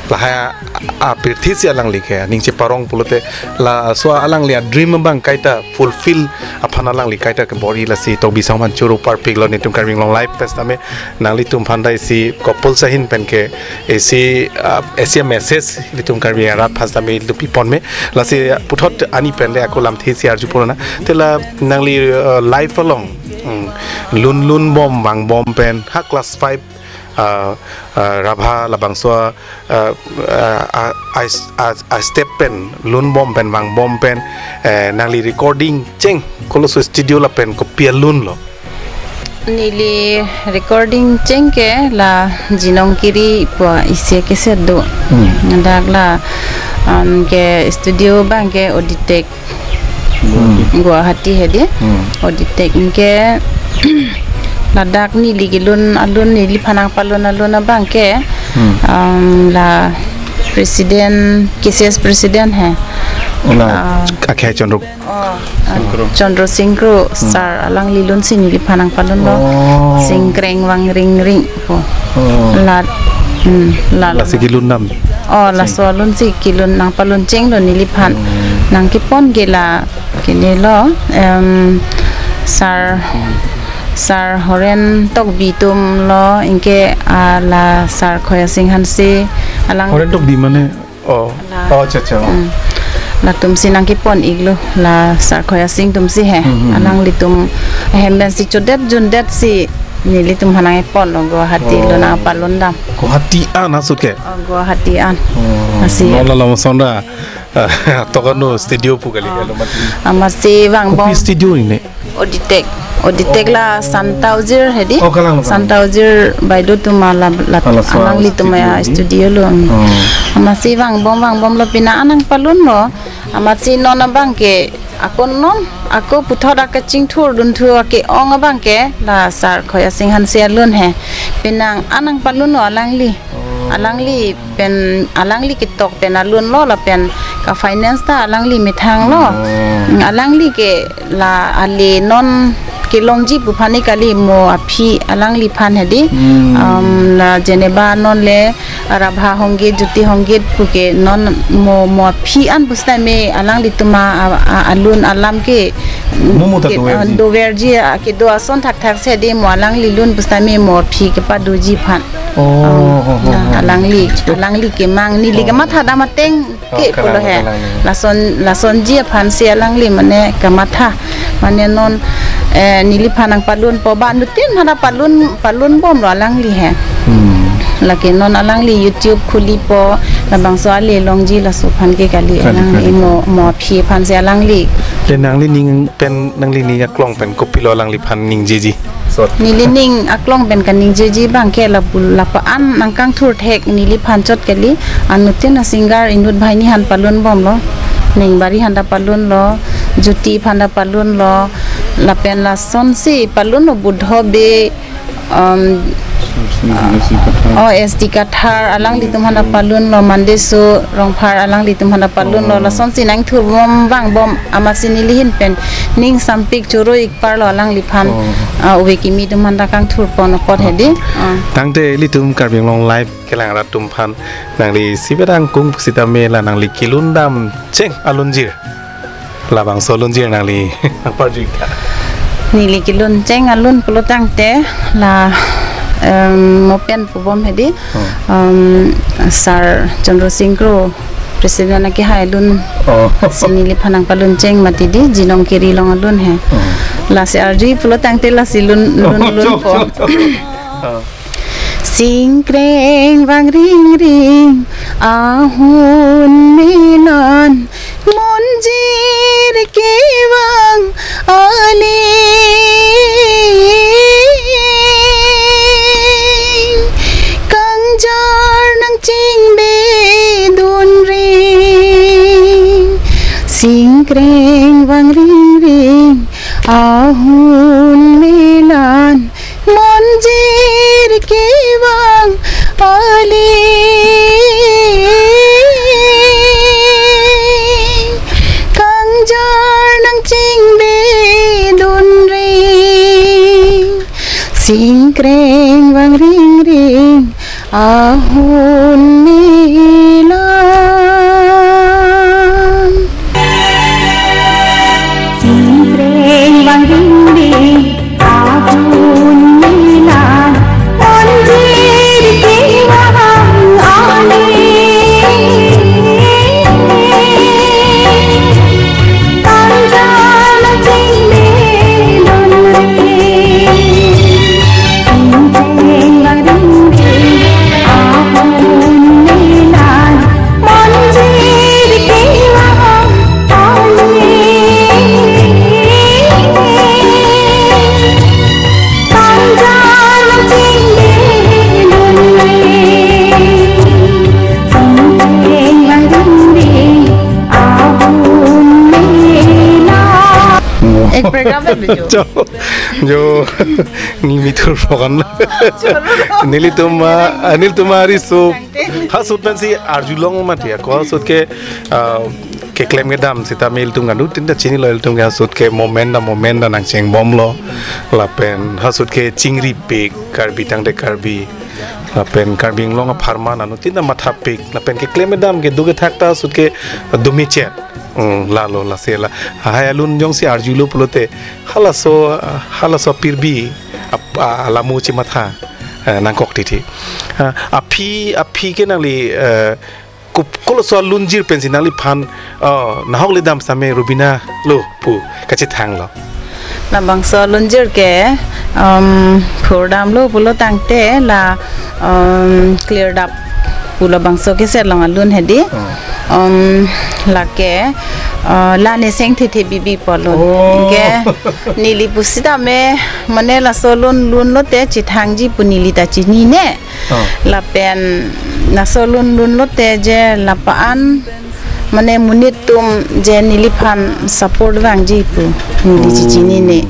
lahai a, apirthe si alangli ke aning cheparong pulote laso alangli a-dream abang kaita fulfill aphan alangli kaita kebor-i, lasi Tokbi Sangma aphan churu parpik lo nelitum Karbi Anglong Live pen sitame. Nanglitum aphan ta isi couples ahin pen ke isi, ah, isi a-message nelitum Karbi arat aphan sitame nelitum pipon me. Lasi, ah, puthot ani pen le ako lamthe isi arju pon nang. Te la nangli, ah, life along, hmm, lun lun bom vang bom pen ha class five, ah, ah, Rabha labangso, ah, ah, ah, ah, ah, step pen lun bom pen vang bom pen, eh, nangli recording cheng koloso studio lapen kopi alun lo. Neli recording cheng ke la Jinong Kiri pu isi a-cassette do. Hmm. Dak la, um, ke studio abang ke Auditech. Hmm. Guwahati he di. Hmm. Auditech ke ladak neli kelun alun, neliphan nangpalun alun abang ke, hmm, um, la president, K C S president he. Ola, ah, akhai Chandra. Oh, ah, Sing Kro. Chandra Sing Kro, hmm, sir alangli alun si neliphan nangpalun lo. Oh. Sing kreng vang ring ring pu. Oh. La, hmm, la, lasi kelun dam. Oh, sing. Laso alun si kelun nangpalun cheng lo neliphan. Hmm. Nangkepon ke la kene lo, em, sir, hmm, sir Horen Tokbi atum lo, anke, ah, la sir Khoya Sing Hanse alang. Horen Tokbi mane? Oh. La. Oh, acha, acha. Hmm. Latum si nangkepon iklo, la sir Khoya Sing atum si he. Hmm, hmm, hmm. Alanglitum ahem pen si chodet jundet si nelitum aphan nangkepon lo Guwahati lo, oh, nangpalun dam. Guwahati an ahut ke? Oh, Guwahati an. Oh. Lasi. Non la lason ra. Tokano studio pu kali, oh, kalo mati. Amatsi vangbom. Kopi studio ne? Auditech. Auditech la Santa Ojir he di. Oh, kalang, kalang. Santa Ojir baideo atum la, la, ah, laso alanglitum studio a-studio lo. Oh. Amatsi vangbom, vangbom lo pini an nangpalun lo. Amatsi non abang ke ako non, ako puthot akachingthur dunthu ake-ong abang ke la sir Khoya Sing Hanse alun he. Pini an nangpalun lo alangli. Oh. Alangli pen, alangli ketok pen alun lo lapen ka-finance ta alangli methang lo. Oh. Mm, alangli ke la ale non kelongji pu aphan ni kali mo aphi alangliphan hedi. Hmm. Um, la jeneba non le Rabha Hongge, Jyoti Hongge puke non mo, mo aphi an pusitame alanglitum a, a, alun alam ke Mo mo ta ke, doverji. Ah, doverji, ah, kedo ason thakthak si hedi mo alangli lun pusitame mo aphi kepadoji aphan. Oh, Um, oh, oh, na, oh. alangli, alangli kemang, neli Oh. kematha dam ateng Oh, ke kalang, pulo he. kalang. Lason, lasonji aphan si alangli mane kematha. Mane non, eh, neliphan nangpalunpo ba, anuttin aphan ta palun, palunbomlo alangli he. Hmm. Lake non alangli YouTube khulipo, labangso ale longji laso aphan ke kali Kali, alang kali. imo, mo aphi aphan si alangli. Te nangli ning pen, nangli ning aklong pen kopilo alangliphan ningjeji? Sot. Neli ning aklong pen kaningjeji abang ke lapu, lapa an nangkangthur thek neliphan chot kali, anuttin a-singer inut banghini aphan palunbomlo, Nengbari aphan ta palunlo, Jyoti aphan ta palunlo, lapen lasonsi palunlo Budho Bey, um, Sini, sini, sini, Kathar. Oh, S D Kathar, alanglitum aphan ta palunlo, Mandeso Rongphar, alanglitum aphan ta palunlo, Oh. lasonsi nangthurbom vangbom, amatsi neli ahin pen ning sampik choro-ik parlo alangliphan, Oh. ah, ove kimi atum aphan ta kangthurpon apot hedi. Ah. Tangte ilitum Karbi Anglong Live kelang rat atum aphan nangli siberang kung pusitame la nangli kelun dam cheng alunjir. Labangso alunjir nangli nangparju-ik tha. Neli kelun cheng alun pulo tangte la, em, mo pen pubom hedi. Oh. Em, Sir Chandra Sing Kro, President akehai alun Oh. si neliphan nangpalun cheng mati di, Jinong Keri along alun he. Oh. Lasi arju pulo tangte lasi lun, lun, Oh, lun chok, po. chok, chok. Oh. Singkreng vangring ring ahun melan, monjir kevang aling, kangjar nangchingbedun ring, singkreng vangring ring ahun melan, monjir kevang aling, kangjar nangchingbedun ring, singkreng vangring ring ahun melan. Singkreng vangring ring ahun melan, monjir kevang aling, kangjar nangchingbedun ring, singkreng vangring ring ahun melan, monjir kevang aling, kangjar nangchingbedun ring, singkreng vangring ring ahun melan. Oh. Ek paragraph hai biju. Jo, jo, neli mithur phokan. Nelitum, ah, nelitum ari so. Ha sut pensi arjulong mati ako, ha sut ke, ah, keklem kedam sitame ilitum anuttin ta chinilo, ilitum ke ha sut ke moment ta moment ta nangchengbomlo. Lapen ha sut ke chingripik, Karbi tangte Karbi. Lapen Karbi Anglong apharman anuttin ta mathapik. Lapen keklem kedam kedo kethak ta ha sut ke dumichet. Hmm, lalo lasi la. Lahai alun jongsi arjulo pulote, halaso, halaso pirbi ap-, a-, alamu chimatha, eh, nangkok titi. Ah, aphi, aphi ke nangli, eh, kup-, koloso alunjir pensi nangliphan, oh, nahok ledam sitame Rubina lo pu kachethanglo. Labangso alunjir ke, um, phurdamlo pulo tangte la, um, Clear Dap pu labangso cassette along alun hedi. Oh. Um, lake, uh, la ne seng thethe bibi pu alun. Oh. Ke neli pusitame mane laso alun lunlote chethangji pu neli ta chinine. Oh. Lapen laso alun lunlote je lapa an mane monit atum je neliphan support vangji pu neli Oh. chichinine.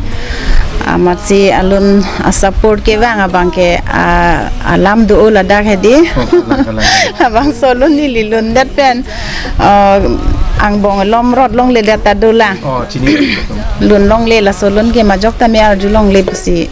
Amatsi alun a-support kevang abang ke, a, alam do-o ladak hedi. Oh, kalang, kalang. Labangso alun neli lundet pen, uh, angbong lom rot longle data dola. Oh, chini. Lun longle, laso lun ke majok tame arjulongle pusi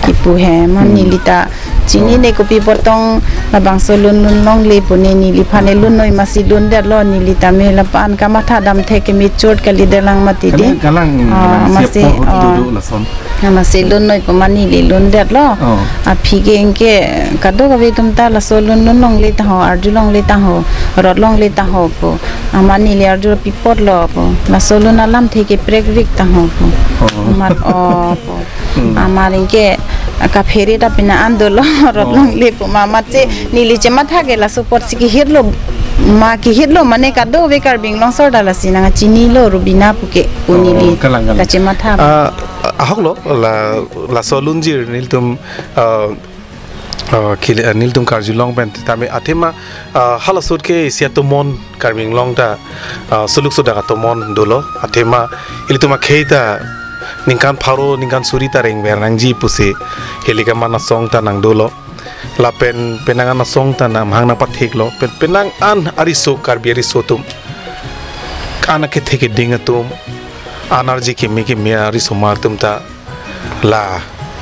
kipu he, man Hmm. neli ta chini Oh. ne kopi potong labangso lun lun longle pu ne neliphan ne lun noi masi lun detlo, neli tame lapu-an kamatha dam thek ke matured kalidet lang mati de. Kalang, kalang, Ah, kalang masi, siap po ah. Tudu lason. Amatsi lun noi pu ma neli lun detlo. Oh. Aphi ke anke kadokave atum ta laso lun lun longle ta ho, arjulongle ta ho, rot longle ta ho pu. Amat neli arju pi apotlo pu. Laso lun alamthe ke prekvik ta ho pu. Oh. Amat o pu. Hmm. Amat anke kaphere ta pina an dolo rot Oh. longle pu ma amatsi Hmm. neli chematha ke laso apotsi kehirlo ma kehirlo mane kadokave Karbi Anglong asor ta lasi nangchinilo Rubina pu ke pu Oh, neli kalang, kalang. kachematha. Ah, ahok lo, la, laso lunjir nelitum, ah, ah, kili, ah, nelitum karjulong pen tame athema, ah, halaso ahut ke isi atomon Karbi Anglong ta, ah, suluk sudak atomon dolo, athema ilitum akhei ta ningkan pharo, ningkan suri ta rengver nangji pusi Hilikaman Asong ta nangdolo. Lapen penang an asong ta nang mahang nangpathiklo, pen penang an ariso Karbi ariso atum, an akethe keding atum, an arje keme keme arisomar atum ta la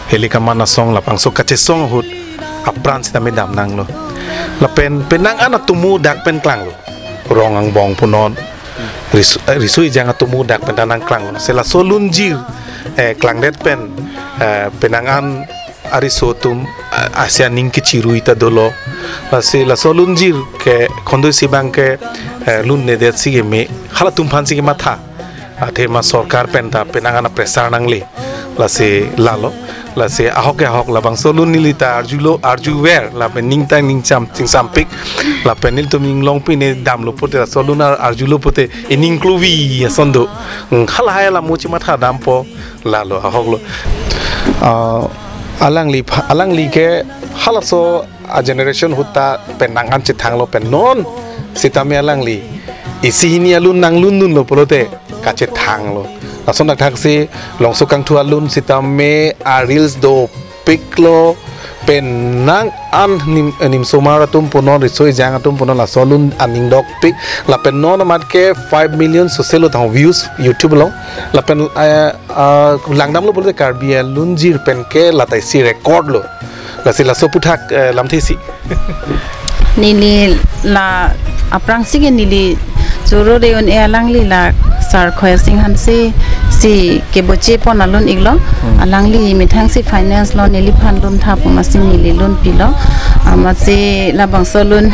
Hilikaman Asong labangso kachesong ahut apran sitame dam nanglo. Lapen penang an atomo dak pen klanglo. Rong angbong punon. Riso, eh, riso ejang atomo dak pen ta nangklanglo. Si laso lunjir, eh, klangdet pen, eh, penang an ariso atum, ah, asi aning kechirui ta dolo. Lasi laso lunjir ke khondoi si abang ke, eh, lun nedet si keme, halatum aphan si kematha. Athema sorkar pen ta penang an apressure nangle. Lasi lalo. Lasi ahok ke ahok labangso lun neli ta arjulo, arjuver, lapen ningtang ningcham, chingsampik. Lapen nelitum inglong pine damlo pute laso lun ar-, arjulo pute ining kluvi ason do. Hmm, halahai la mo chematha dampo. Lalo ahok lo. Ah, alangli pha-, alangli ke halaso a generation ahut ta penang an chethanglo pen non sitame alangli isi hini alun nanglun dunlo pulote kachethanglo. Lason thakthak si Longso Kangthu alun sitame a reels dopiklo, penang an nim, nimsomar atum punon, riso ejang atum punon laso alun aning dokpik. Lapen non amat ke five million soselo tang views YouTube along. Lapen, eh, ah, langdamlo pulote Karbi alunjir pen ke lata isi record lo. Lasi laso aphuthak, eh, lamthe isi. Neli la aphrangsi ke neli choro de-un-e alangli la Sar Khoyasing Hanse si keboche pon alun iklo. Hmm. Alangli methang si finance lo neliphan lun tha pu amatsi neli lun pilo. Amatsi labangso lun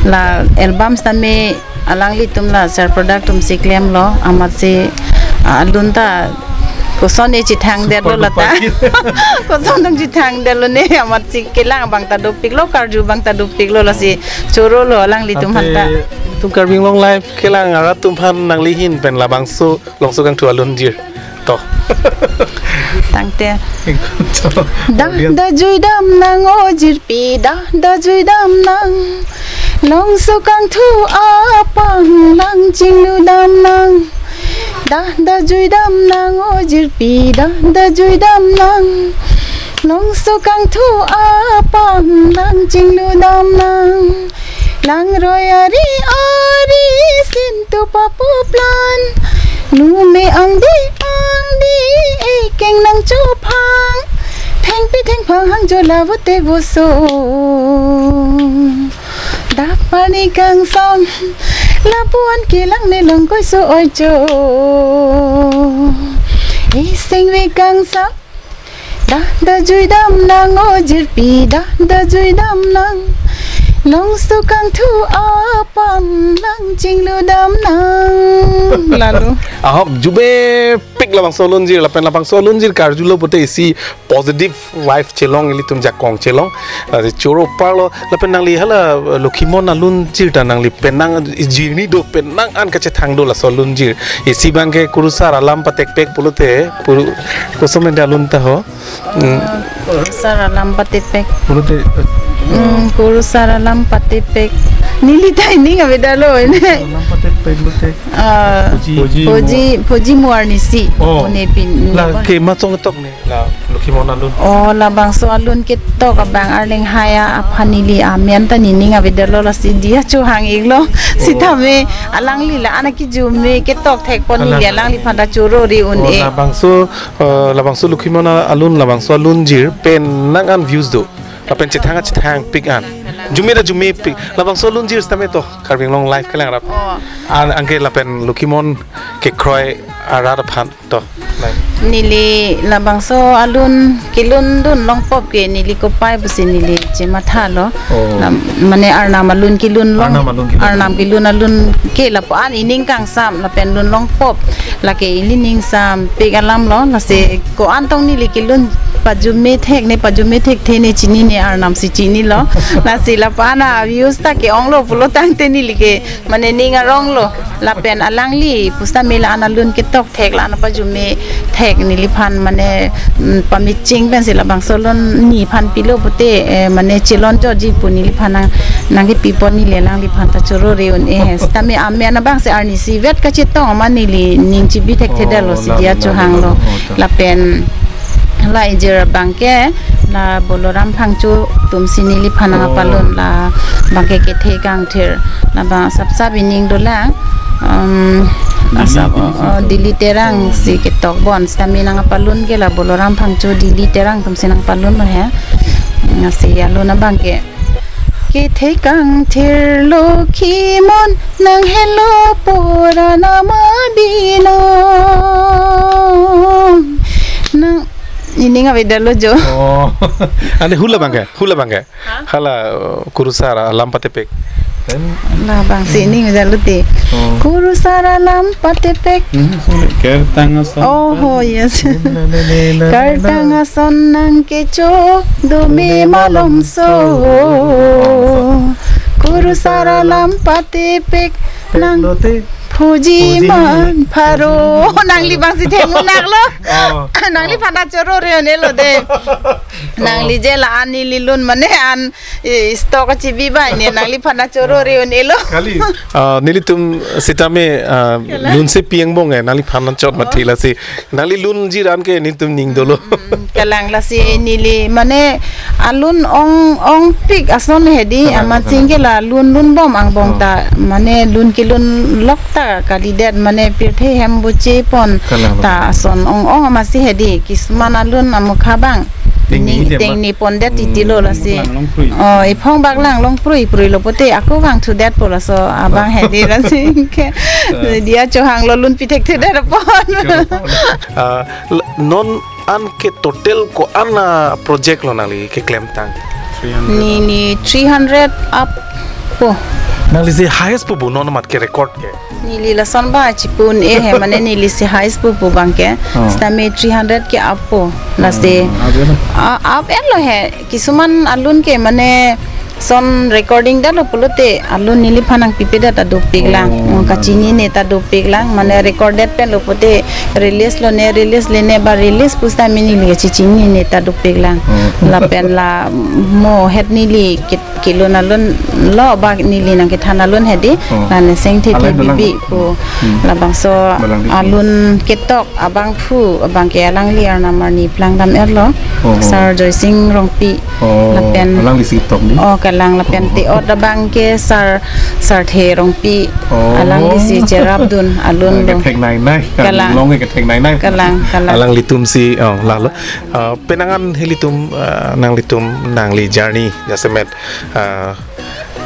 la album sitame alanglitum la Sar Product atum si klemlo, amatsi, ah, alun ta koson ne chethang detlo lata. Koson dong chethang detlo ne, amatsi kelang abang ta dopiklo, karju abang ta dopiklo, lasi chorolo alanglitum aphan ta. Ante itum Karbi Anglong Live kelang arat atum aphan nangli ahin pen labangso Longso Kangthu alunjir. To. Tangte. To. Dah, dah juidam nang o jirpi, dah, dah juidam nang. Longso Kangthu apanglang chingludam nang. Dah, dah juidam nang o jirpi, dah, dah juidam nang. Longso Kangthu apanglang chingludam nang. Langroi ari ari sintu papu plan. Nume angdi angdi ekeng nangchophang. Thengpi thengphang hangjo lavote voso. Dak pani kangsam lapuan kelang ne longkoi so oijo. Iseng ve kangsam. Dah, dah juidam nang o jirpi, dah, dah juidam nang. Longso Kangthu apanglang chingludam nang. Lalo. Ahok jubepik labangso alunjir, lapen labangso alunjir karjulo pute isi positive vibe chelong ilitum jakong chelong. Lasi choro parlo, lapen nangli hala, eh, Lokhimon alunjir ta nangli penang jirni do penang an kachethang do laso alunjir. Isi abang ke kurusar alam patekpek pulote, puru kosom ende alun ta ho. Hmm. Kurusar alam patepek. Pulote, Hmm, kurusar alam patepek. Neli ta ining avedetlo, ine. Alam patepek lote. Ah, Puji. Puji Puji, Puji Muar Nisi. Oh. Pune pin. La ke ma chong tok ne. La Lokhimon alun. Oh, labangso alun ketok abang Arleng Haya aphan neli amen ta nining avedetlo, lasi diya chohang-iklo. Oh. Sitame alangli la-an akijum me ketok thekpon neli Alang. alangliphan ta choro ri un Oh, e. Labangso, eh, labangso Lokhimon alun, labangso alunjir pen nang an views do. Lapen chethang chethangpik an. Jume ta jumepik. Labangso alunjir sitame to Karbi Anglong Live kelang rap. Oh. An anke lapen Lokhimon kekroi arat aphan to. Neli labangso alun kelun dun longpop ke neli kopai pusi neli chemathalo. Oh. Lam-, mane Arnam alun kelun long. Arnam alun kelun. Arnam kelun alun ke lapu-an ining kangsam lapen lun longpop. Lake ili ningsampik alamlo, lasi ko-an tong neli kelun pajume thek ne, pajume thekthe ne chinine, Arnam si chinilo. Lasi lapu-an a-views ta ke-onglo pulo tangte neli ke mane ning aronglo. Lapen alangli pusitame la-an alun ketok thek, la-an pajume thek neliphan mane, mm, pameching pensi labangso alun neliphan pilo pute, eh, mane chelon joji pu neliphan nang, nangkepipon neli alangliphan ta choro ri un e he. Sitame amen abang si arnisi vet kachetong ma neli ning chibi thekthedetlo, Oh, si la, diya la, chohanglo. Oh, ta. Lapen la ejir abang ke la Boloram Phangcho atum si neliphan nang Oh. apalun, labang ke Kethe Kangthir, labang sapsap ining dolang. Um, Dili, asap, Dili oh, Singh. Dili Terang Oh. si ketok bon. Sitame nang apalun ke la Boloram Phangcho, Dili Terang atum si nang apalunlo he. Lasi alun abang ke Kethe Kangthir Lokhimon nang helo pora nama binong. Nang ining avedetlo jo. Oh. Ane hula abang ke, hula abang ke. Ha? Hala, uh, kurusar alam patepek. Then Labang si ining avedetlo te. Oh. Kurusar alam patepek. Hmm, sorry. Kertang ason. Oh, oh, yes. Na, na, na, na, na, na. Kertang ason nang kecho do me malomso. Kurusar alam patepek nang Lote. Puji Puji man pharo. Nangli abang si thengmunak lo. Oh. Nangliphan ta choro ri un e lo de. Nangli je la-an neli lun mane an, eh, stock chibi bai ne, nangliphan ta choro ri un e lo. Kali. Ah, nelitum sitame, ah, Kala. lunse pi angbong e, nangliphan ta chot mathi lasi. Nangli lunjir an ke nelitum ning dolo. Mm, kalang lasi neli mane alun ong, ongpik ason hedi, Kalang, amat kalang. sing ke la lun lun bom angbong Oh. ta, mane lun kelun lok ta kalidet, mane pirthe hem boche pon Kalang, ta kalang. ason ong ong amatsi hedi, kisuman alun amokha abang. Tengni Ning, hidi ma? tengni pondet titi lo Hmm, lasi. Lang long prui. Oh, iphong bak lang long prui, prui lo pote ako vangthudet po laso abang hedi lasi ke. Eh. Diya chohanglo, lun pi thekthedet pon. Kalang. Ah, l-, non an ke total ko-an a project lo nangli keklemtang? Three hundred. Neli three hundred up po. Nangli si highest pu bu non amat ke record ke? Neli lason ba chipu un e he, mane neli si highest pu pu abang ke. Oh. Sitame three hundred ke up po. Lasi. Oh, up ya na? Ah, up en lo he. Kisuman alun ke mane son recording detlo pulote alun neliphan nangpipedet ta dopik lang. Oh, Oh, kachini ne ta dopik lang. Mane recorded pen lo pote release lo ne, release le ne ba release pusitame neli kachini ne ta dopik lang. Oh. Lapen la mo het neli kit kelun alun lo ba neli nangkethan alun hedi. Oh. La neseng the the Alai dolang. bibi pu. Hmm. Labangso Dolang di. alun ketok abangphu abang ke alangli arnam arni plangdam erlo. Oh, oh. Sir Joysing Rongpi. Oh, Lapen alangli si tok ni? Oh, kalang lapen Oh. te-ot abang ke Sir, Sir The Rongpi. Oh. Alangli si cherapdun alun Kalang dong. ketheng nai nai. Kalang. Long ketheng nai nai. Kalang, kalang. Alanglitum si, oh, lalo. Ah, penang an helitum, ah, nanglitum, nangli journey jasemet, ah,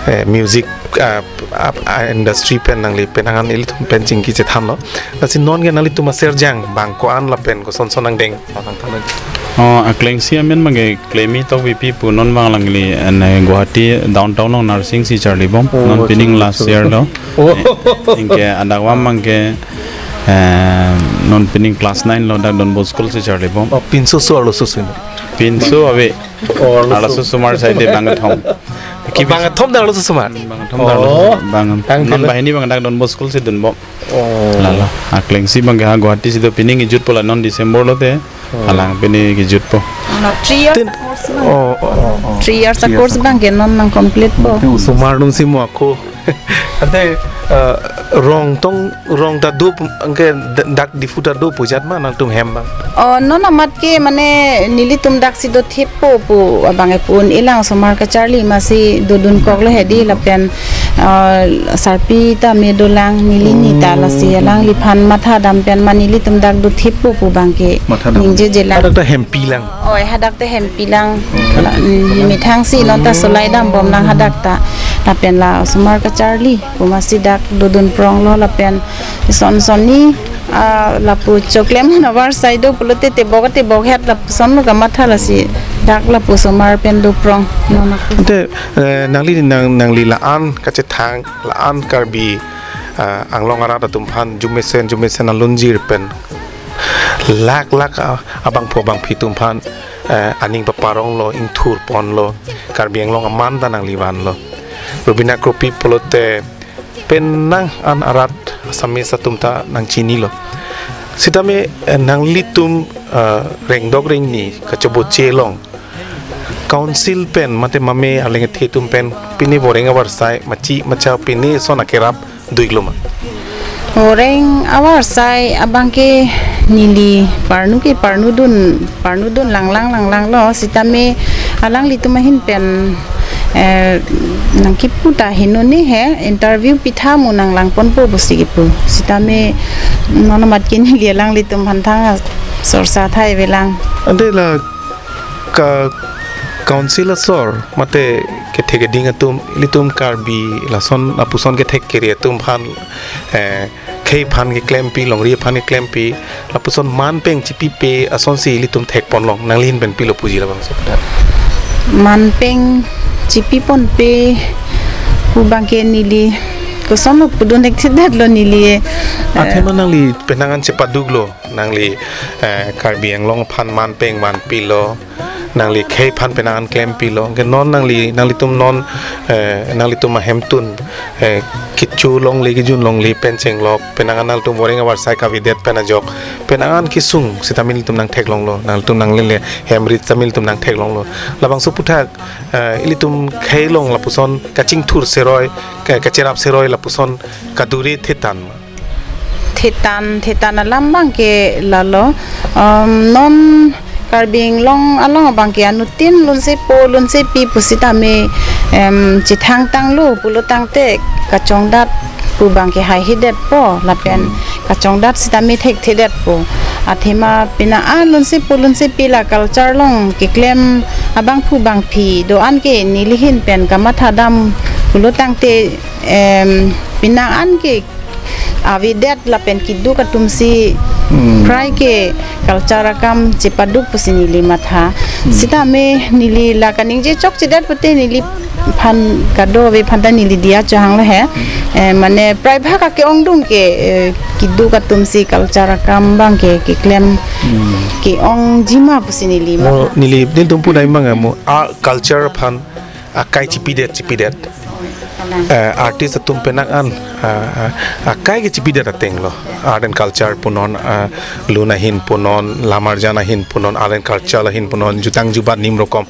eh, music, ah, ap-, ah, industry pen nangli penang an ilitum pen chingki chethanlo. Lasi non ke nanglitum aserjang abang ko-an lapen koson son angdeng. Oh, aklengsi amen abang ke Klemi Tokbipi pu non abang alangli, eh, Guwahati downtown along nursing si charlibom. Oh, Non pining achha, last achha. year lo. Oh. Eh, anke adakvam abang ke, eh, non pining class nine lo, dak Don Bosco School si charlibom. Oh, pinso so arloso so. Pinso ave. Oh, arloso. Arloso osomar side abang kethom. Oh, abang kethom dak arloso osomar. Abang kethom dak arloso Oh. osomar. Abang Tang non kela. banghini abang dak Don Bosco School si dunbom. Oh. Lalo. Aklengsi abang ke ha Guwahati si do, pining ejut po la, non December lote. Alang pini kejutpo. Three years Tin- a course bang. Oh, oh, oh, oh. Three years a Three years course a bang ke non nang complete po. Osomar atum si mo ako. Ante, eh, rong tong, rong ta do pu, anke d-, dak Diphu ta do pu jat ma nangtum hem bang. Oh, non amat ke mane nelitum dak si dothippo pu abang e pu-un-elang osomar kacharli masi dodunkoklo hedi lapen, eh, sarpi ta me dolang neli ni ta lasi alangliphan mathadam pen ma nelitum dak dothippo pu abang ke Mathadam. Ningjejelang. Hadak ta hempilang. Oi, hadak ta hempilang. La, mm, methang si non ta solai dambomlang hadak ta. Lapen la osomar kacharli pu masi dak dodunpronglo lapen ison sonni, ah, lapu choklem na avarsai do pulote tebok tebok het lapuson lo kamatha lasi dak lapu osomar pen doprong. Non ako. Ante, eh, nangli nang, nangli la-an kachethang, la-an Karbi, ah, Anglong arat atum aphan jumesen jumesen alunjir pen lak lak, ah, abangphu abangphi atum aphan, eh, aning paparonglo, ingthurponlo, Karbi Anglong aman ta nangli vanlo. Rubina Kropi pulote penang an arat Assamese atum ta nangchinilo. Sitame, eh, nanglitum, eh, rengdok rengni kachoboche along council pen mate mame alengethe atum pen pini voreng avarsai machi macha pini son akerap do-iklo ma? Voreng avarsai abang ke neli parnu ke parnudun, parnudun langlang langlanglo sitame alanglitum ahin pen, eh, nangkipu ta henone he interview pitha mo nanglangponpo pusi kipu. Sitame non amat ke neli alanglitum aphan thang sorsa thai avelang. Ante la ka council asor mate kethek keding atum, ilitum Karbi lason lapuson kethek kere atum aphan, eh, khei aphan keklempi, longri aphan keklempi, lapuson manpeng chipipe asonsi ilitum thekponlong, nangli ahin pen pilo puji labangso? Manpeng chipiponpe pu abang ke neli kosonlo pudun thekthedetlo neli, eh. Athema nangli penang an chepaduklo, nangli, eh, Karbi Anglong aphan manpeng vanpilo, nangli khei aphan penang an klempilo. Ke non nangli, nanglitum non, eh, nanglitum ahemtun, eh, kecho longle kejun longle pen chenglok, penang an nangtum voreng avarsai kavedet pen ajok penang an kesung sitame nelitum nangtheklonglo, nangtum nanglele hem rit sitame nelitum nangtheklonglo. Labangso aputhak, eh, ilitum khei along lapuson kachingthur seroi, ka-, kacherap seroi lapuson kadure thetan ma? Thetan, thetan alam abang ke lalo. Um, non Karbi Anglong along abang ke anuttin lunsepo lunsepi pusitame, em, chethangtanglo pulo tangte kachongdat pu abang ke haihedetpo lapen kachongdat sitame thekthedetpo. Athema penang an lunsepo lunsepi la culture along keklem abangphu abangphi do-an ke neli ahin pen kamathadam pulo tangte, em, penang an ke avedet lapen keduk atumsi Hmm. prai ke culture akam chepaduk pusi neli matha. Hmm. Sitame neli la kaningje chokchedet pute neliphan kadokave aphan ta neli diya chohanglo he. Hmm. Eh, mane prai bhag ake-ongdung ke, eh, keduk atumsi culture akam abang ke keklem Hmm. ke-ongji ma pusi neli Mo matha. Neli nelitum pudai manga mo a culture aphan akai chipidet chipidet. Eh, artist atum penang an, ah, ah, akai ke chipidet atenglo. Art and culture punon, ah, lun ahin punon, lamarjan ahin punon, art and culture ahin punon, jutang jubat nim rokom.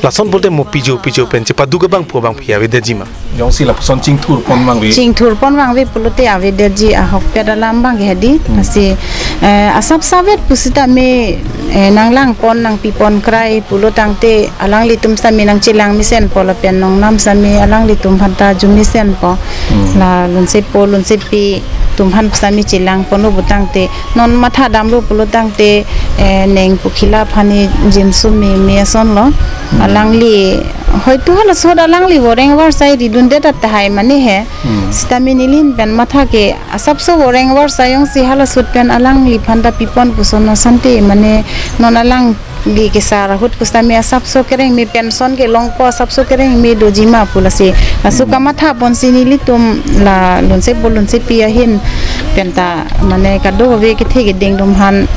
Lason pulote mo pijo pijo pen chepaduk abangphu abangphi avedetji ma? Jongsi lapuson chingthurpon abang ave. Chingthurpon abang ave pulote avedetji ahokpet alam abang ke hedi. Hmm. Lasi, eh, asap savet pusitame, eh, nanglangpon nangpipon krai pulo tangte alanglitum sitame nangchelang mesenpo lapen nongnam sitame alanglitum aphanta arju mesenpo. Hmm. La lunsepo lunsepi atum aphan sitame chelangponlo pu tangte non mathadamlo pulo tangte, eh, neng pukhila aphan ni jimsu meme asonlo. Hmm. Alangli hoito hala ahut alangli voreng avarsai ridundet tahai mane he. Hmm. Sitame neli ahin pen matha ke asapso voreng avarsai jongsi hala ahut pen alangliphan ta pipon puson asonte mane non alangli kesar ahut pusitame asapso kereng me pension kelongpo asapso kereng me doji ma pu lasi. Laso Hmm. kamathaponsi nelitum la lunsepo lunsepi ahin penta mane kadokave kethe keding atum aphan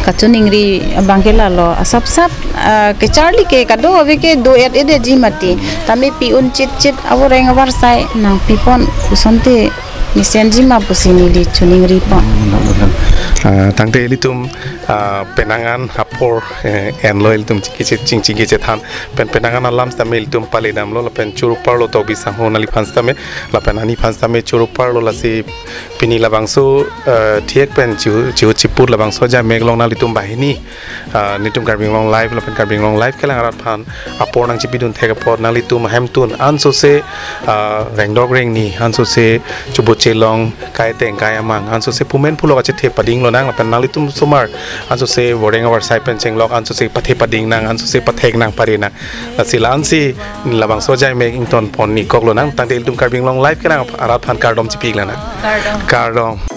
kachiningri abang ke lalo asapsap, ah, kacharli ke kadokave ke do-et-edetji mati. Tame pi-un chitchit avoreng avarsai nangpipon pusonte mesenji ma pusi neli chiningripon. Hmm, hmm, hmm. Ah, tangte ilitum, ah, penang an apor, eh, enlo ilitum chingki che, ching, chingki chethan. Pen penang an alam sitame ilitum paledamlo lapen choro parlo Tokbi sangho nangliphan sitame, lapen neliphan sitame choro parlo, lasi pini labangso, eh, thiek pen chihu, chihu chipur labangso ajaimek along nanglitum banghini, ah, netum Karbi Anglong Live lapen Karbi Anglong Live kelang arat aphan apor nangchipidun thek apot nanglitum ahemtun ansose, ah, rengdok rengni ansose, chubu chelong, kai teng kai amang ansose pu men pulok achethe pading lonang, lapen nanglitum osomar ansose voreng avarsai pen chenglok ansose pathe pading nang, ansose pathek nang, pare nang. Lasi la-ansi labangso ajaimek ingtonpon ni kok lonang. Tangte ilitum Karbi Anglong Live kelang arat aphan kardom chipi-ik lonang. Kardom. Kardom.